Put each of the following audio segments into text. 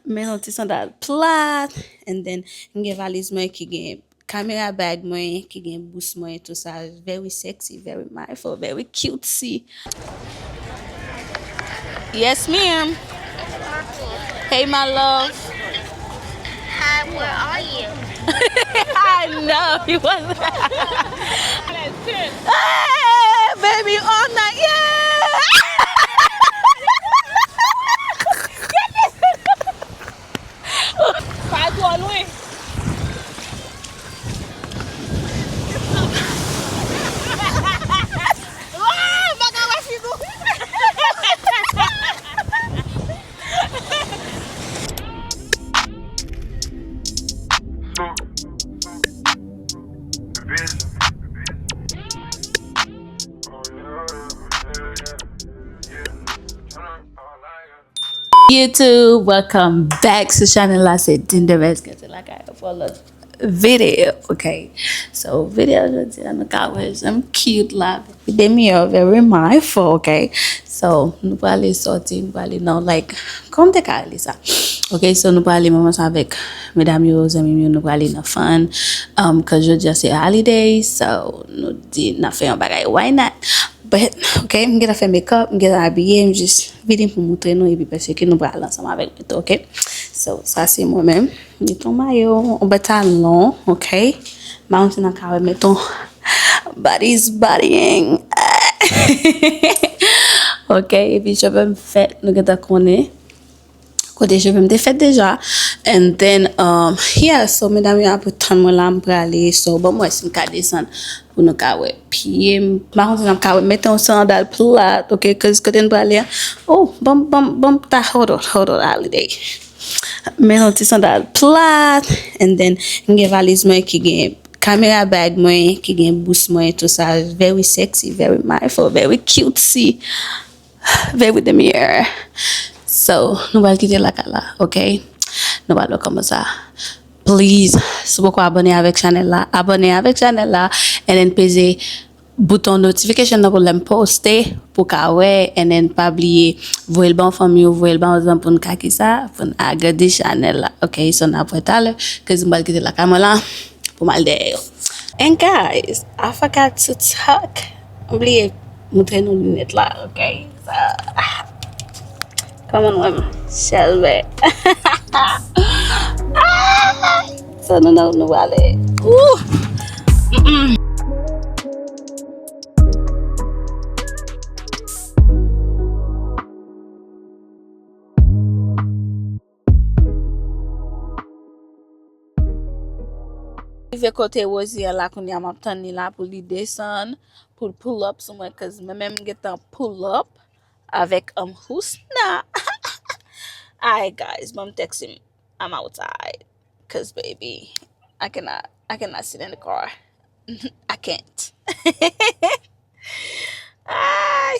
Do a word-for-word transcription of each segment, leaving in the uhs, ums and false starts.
Men yon ti sandal plat, and then m gen valiz mwen ki gen kamera bag mwen, ki gen bous mwen, tou sa, very sexy, very mindful, very cutesy. Yes, ma'am. Hey, my love. Hi, where are you? I know he was. Hey, baby, all night, yeah. Pa twò lwen. Wa, m pa ka wè figi w. YouTube, welcome back sou chanèl la, se Dindervez ki te lakay pou lòt videyo, ok? So, videyo jodi a, nou ka wè jan m cute la, very demure, very mindful, ok? So, nou prale sòti, nou prale nan, like, kòman m te ka rele sa? Ok, so nou prale menm ansanm avèk medam yo, zanmi m yo, nou prale nan fun, um, cause jodi a se holiday, so nou di n ap fè yon bagay, why not? But, ok, m gentan fè makeup, m gentan abiye, m jis vini pou moutre nou, epi paske nou pral ansanm avèk mwen tou, ok? So, sa se mwen menm. Met yon mayo, yon pantalon, ok? M pa konn si n ap ka wè, met yon body is bodying. Ok, epi cheve m fèt, nou gentan konnen. Kote cheve m te fèt deja. And then, um, yeah, so medam yo ap tann mwen la, m prale. So, ban m wè si m ka desann pou nou ka wè pye m. M pa konn si n ap ka wè. Mete yon sandal plat, ok, cause kote n prale a. Oh, ban m, ban m, ban m ta, hold on, hold on, holiday. Men yon ti sandal plat, and then m gen valiz mwen ki gen kamera bag mwen, ki gen bous mwen, tou sa, very sexy, very mindful, very cutesy. Very demure. So, nou pral kite lakay la, ok? Nou pral wè kòman sa. Please, si w poko abòne avèk chanèl la, abòne avèk chanèl la, and then peze bouton notification nan pou lè m poste, pou ka wè, and then pa bliye voye l ba yon fanmi w, voye l ba yon zanmi pou n ka ki sa, pou n agrandi chanèl la, ok? So, n ap wè talè, cause m pral kite lakay mwen la. Pou m al dèyè yo. And guys, I forgot to talk. M bliye moutre nou linèt la, ok? So, kòman nou wè m? Chèlbè. Ah! So, nou nan, nou prale. Ooh! Mm-mm. Rive kote Rosie an la kounye a, m ap tann li la pou li desann, pou l pull up sou mwen, cause mwen menm m gentan pull up avèk, um, Housna. Alright, guys, ban m tèks li, I'm outside, cause baby, I cannot, I cannot sit in the car. I can't. Ay.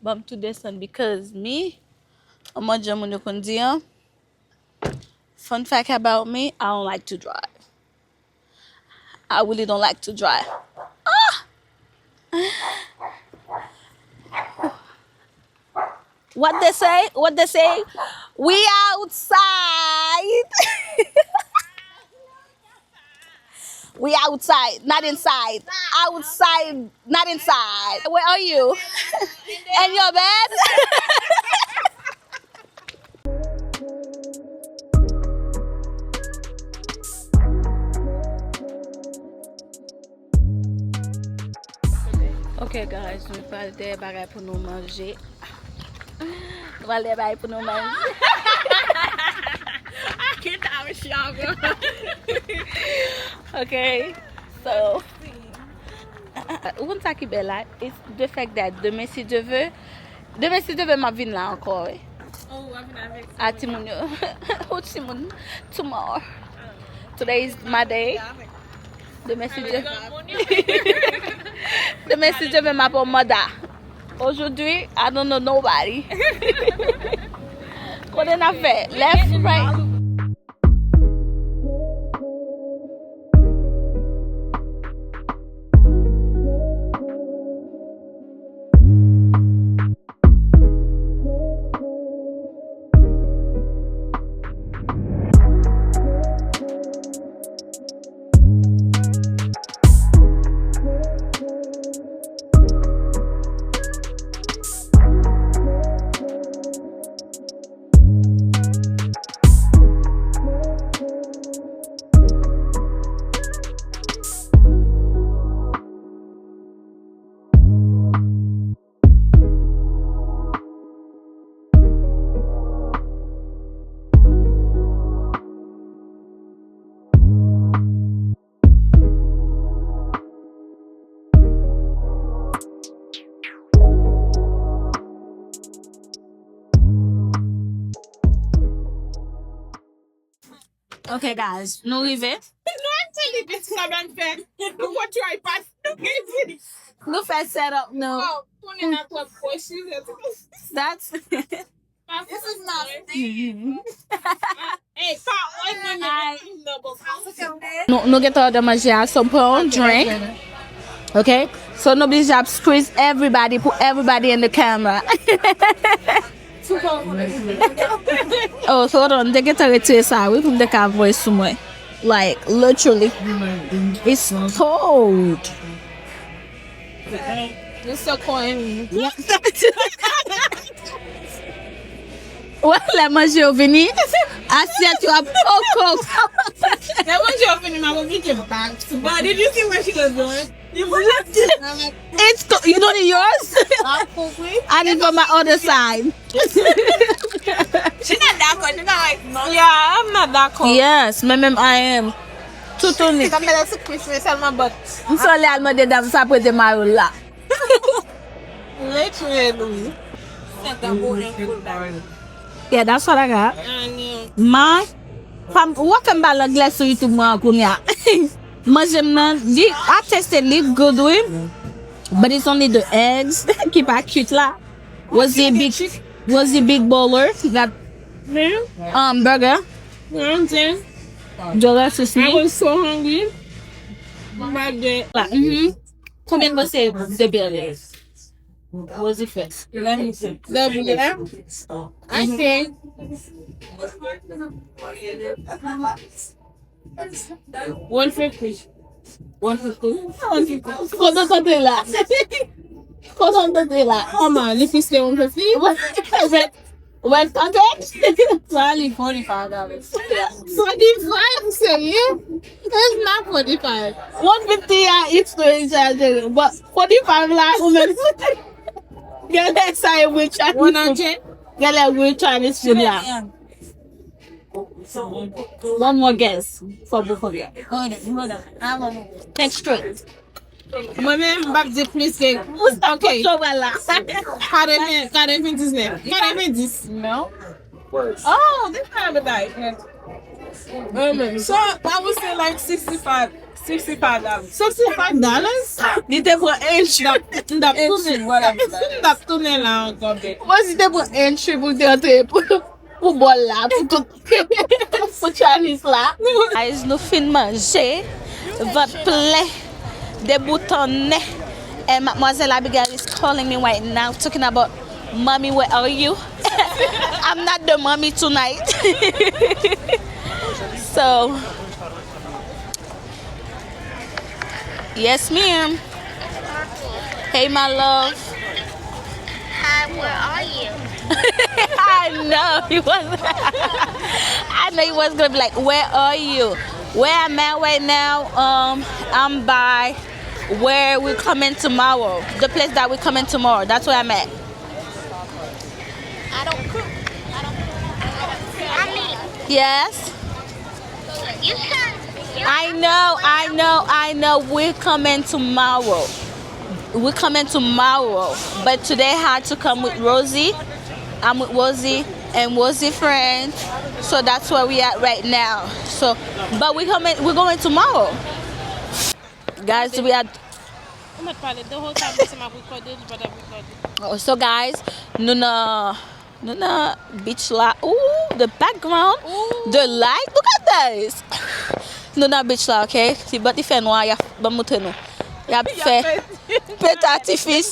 Ban m tou desann because me, an mòd jan moun yo konn di an, fun fact about me, I don't like to drive. I really don't like to drive. Ah! What they say? What they say? We outside. We outside, not inside. Outside, not inside. Where are you? In your bed? Ok, guys, nou pral dèyè bagay pou nou manje. Nou pral dèyè bagay pou nou manje. Kita, mesye, ankò. Ok, so, ou konn sa ki bèl la? It's the fact that demen, si Dye vle, demen, si Dye vle, m ap vin la ankò, wi. Oh, w ap vin avèk timoun yo? A, timoun yo. Ou timoun. Tomorrow. Today is my day. Demen, si Dye, demen, si Dye vle, m ap yon manda. Aujourd'hui, I don't know nobody. Kote n ap fè? Left, right? Ok, guys, nou rive. Nou actually, this is a man fair. Nou go try pass. Nou crazy. Nou fè set up nou. Oh, tounen nan twòp pwòch. That's This is not Hey, pa wen mwen. Nou, nou gentan òdè manje a, so pran yon drink. Ok? So nou oblije ap squeeze everybody, put everybody in the camera. Oh, so hold on, m te gentan retire sa wi pou m te ka voye sou mwen. Like, literally. It's cold. It's so cold. Wè, lè manje yo vini, asyèt yo ap poko. Lè manje yo vini, m ap oblije back to back. But did you see what she was doing? You left it. It's co- you don't need yours? I need for my other side. She not that cold. She not like no. Yeah, I'm not that cold. Yes, men menm I am. Toutouni. Sa mèt sou Christmas sèlman, but m sot lè al mande dam sa prete mayo l la. Literally. Yeah, that's what I got. Ma, fam, ou wè fè m pale anglè sou YouTube mwen an kounye a. Manje m nan, li, I tasted it good wi. But it's only the eggs ki pa cute la. Was the big, was the big bowler that um burger? The rest is I me. Was so hungry. My day. Mm-hmm. Konbyen w panse de bill is? What was it first? Let me see. The bill, I think. One fifty. One fifty. Kote w tande la? Kote w tande la? Kòman? Li plis ke one fifty? Wèl, kante? Sa li forty-five dollars. Forty-five, serye? It's not forty-five. One fifty a it's too exaggerate. But forty-five la, ou menm. Genlè sa e real Chinese. One hundred? Genlè real Chinese food la. One more guess for both of you. Hold on, hold on. I want to think straight. Mwen menm, m p ap di plis ke. Ok. Katreven, katreven diznèf. Katreven dis. No. Oh, this time of night. So, I would say like sixty-five, sixty-five dollars. Sixty-five dollars? Li te pran entry. M t ap tounen, m t ap tounen la ankò, baby. Mwen si te pran entry pou te antre pou, pou bòl la, pou tout, pou Chinese la. Guys, nou fin manje, vant plen, deboutannen. And Mademoiselle Abigail is calling me right now, talking about, "Mommy, where are you?" I'm not the mommy tonight. So, yes, ma'am. Hey, my love. Hi, where are you? I know he was. I know he was gonna be like, "Where are you?" Where I'm at right now, um, I'm by where we coming tomorrow. The place that we coming tomorrow. That's where I'm at. I don't cook. I don't cook. I mean, yes. You said you I know, I know, I know. We're coming tomorrow. We're coming tomorrow. But today I had to come with Rosie. I'm with Rosie and Rosie friend. So that's where we at right now. So, but we coming, we're going tomorrow. Guys, we are Ou mèt pale the whole time, se m ap rekòde, li pa t ap rekòde. Oh, so guys, nou nan, nou nan beach la. Ooh, the background, ooh, the light, look at this. Nou nan beach la, ok? Si bòt li fè nwa, y ap, ban m montre nou. Y ap fè petatifis.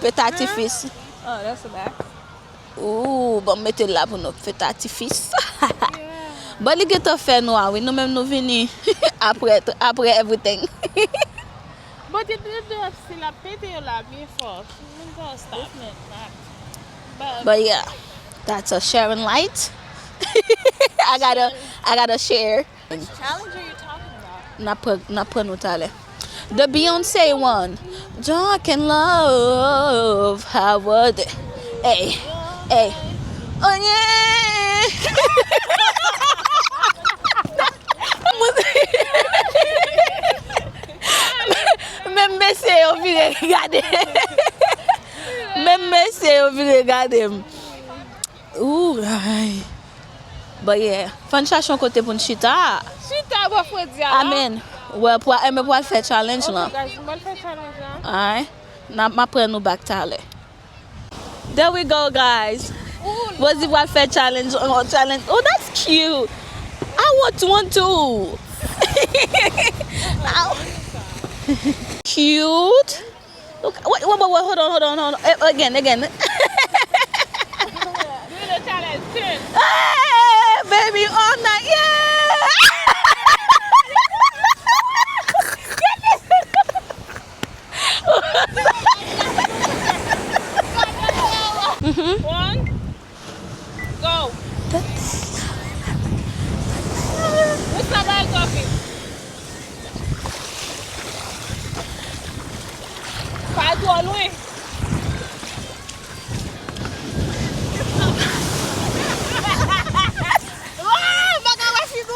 Petatifis. Oh, that's a back. Ooh, ban m mete l la pou nou fè tatifis. Bon, li gentan fè nwa, wi. Nou menm nou vini apre, apre everything. But it, it, it, si l ap pete yo la byen fò. Menm jan stop. But yeah, that's a sharing light. I gotta, I gotta share. Which challenge are you talking about? N ap pran, n ap pran nou talè. The Beyoncé one. Dark and love, how would Hey, hey. Oh yeah. Menm mesye yo vire gade. Menm mesye yo vire gade m. Ooh, ay. But yeah, fò n chache yon kote pou n chita. Chita bò fwodya la. Amen. Well, pou, enben pou al fè challenge lan. Ok, guys, mwen fè challenge lan. Alright. N ap, m ap pran nou back talè. There we go, guys. Rosie pral fè challenge, uh, challenge. Oh, that's cute. I want one too. Ow. Cute. Look, wait, wait, wait, wait, hold on, hold on, hold on. Eh, again, again. Do the challenge, turn. Hey, baby, all night, yeah. One, go. Ou sa bay kofi. Pa twò lwen. Wa, m pa ka wè figi w.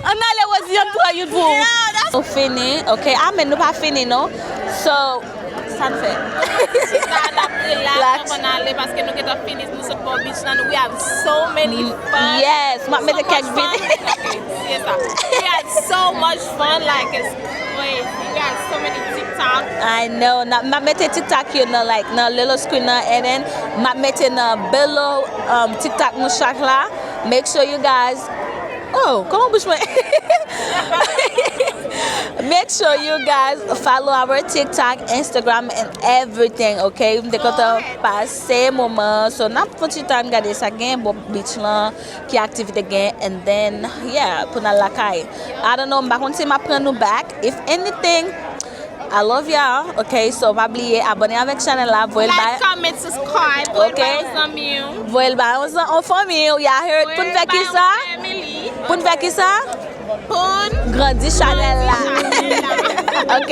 Ann ale, Rosie, ann pran youn pou ou. Nou fini, ok? Amen, nou pa fini, non. So, sa n fè? Sa n ap relax, n ap ale paske nou gentan fini, nou sot bò beach lan. We have so many fun. Yes, m ap mete kèk vid. Se sa. We had so much fun, like, it's crazy. We had so many TikTok. I know. Na, m ap mete TikTok yo nan, like, nan little screen nan, and then m ap mete nan below, um, TikTok nou chak la. Make sure you guys, oh, kòman bouch mwen? Make sure you guys follow our TikTok, Instagram, and everything, ok? M te kontan pase moman. So, n ap fon ti tan gade sa gen bò beach lan, ki aktivite gen, and then, yeah, pou n al lakay. I don't know, m pa konn si m ap pran nou back. If anything, I love y'all, ok? So, pa bliye abòne avèk chanèl la, voye l bay. Like, comment, subscribe, voye l bay yon zanmi w. Voye l bay yon zan-, yon fanmi w, y'all heard? Pou n fè ki sa? Pou n fè ki sa? Pou n grandi chanèl la. Ok?